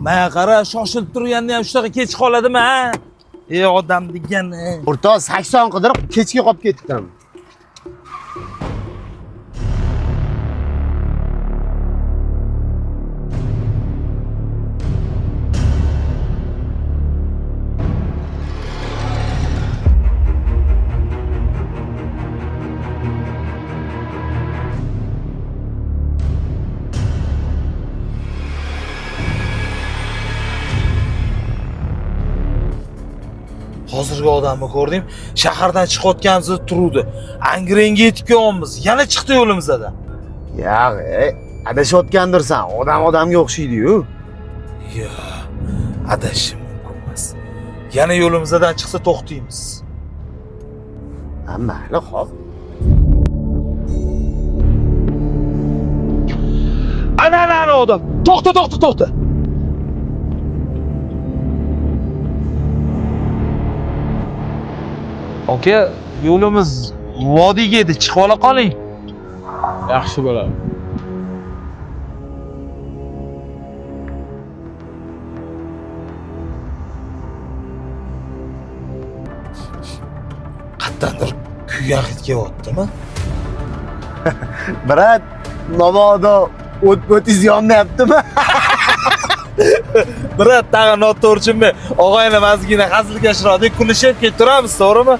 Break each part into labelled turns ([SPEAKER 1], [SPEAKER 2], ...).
[SPEAKER 1] Mana qara, shoshilib turganda ham shunaqa kech qoladimi, ha? Ey odam degani.
[SPEAKER 2] O'rtoq 80 qidirib kechga qolib ketdim.
[SPEAKER 1] Hozirgi odamni ko'rdim, shahardan chiqayotganimizda turuvdi. Angrenga yetib kelyapmiz. Yana chiqdi yo'limizdan.
[SPEAKER 2] Yo'q, adashayotgandirsan. Odam odamga o'xshaydi-yu.
[SPEAKER 1] Yo, adashishim mumkin emas. Yana yo'limizdan chiqsa to'xtaymiz.
[SPEAKER 2] Ha, mayli, xo'p.
[SPEAKER 1] Ana, ana, ana odam. To'xta, to'xta, to'xta. Aka, yo'limiz vodiyga edi, chiqib ola qoling.
[SPEAKER 3] Yaxshi bo'ladi.
[SPEAKER 1] Qayerdandir kuygan hid kelyaptimi?
[SPEAKER 2] Brat, mabodo o't o'tingiz yonmayaptimi?
[SPEAKER 1] Brat, tag'in noto'g'ri tushunma. Og'ayni ozgina hazilkashroq, kulishib ketaveramiz, to'g'rimi?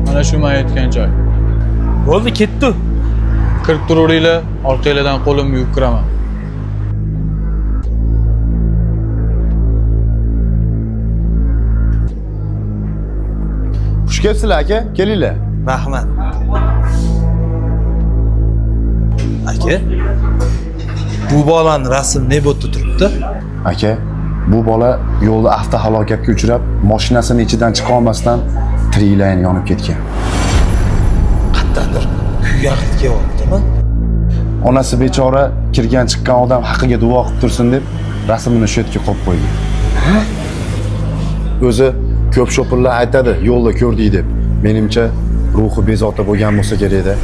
[SPEAKER 3] Mana shu men aytgan joy.
[SPEAKER 1] Bo'ldi, ketdi.
[SPEAKER 3] Kirib turaveringlar, orqanglardan qo'limni yuvib kiraman.
[SPEAKER 4] Xush kelibsizlar aka, kelinglar.
[SPEAKER 1] Rahmat. Aka, bu bolani rasmi ne bu yerda turibdi?
[SPEAKER 4] Aka, bu bola yo'lda avtohalokatga uchrab, mashinasini ichidan chiqa olmasdan tiriklayin yonib ketgan.
[SPEAKER 1] Qayerdandir kuygan hid kelyaptimi?
[SPEAKER 4] Onasi bechora kirgan chiqqan odam haqiga duo qilib tursin deb rasmini shu yerga qo'yib qo'ygan. O'zi ko'p shopirlar aytadi, yo'lda ko'rdik deb. Menimcha ruhi bezovta bo'lgan bo'lsa kerak-da.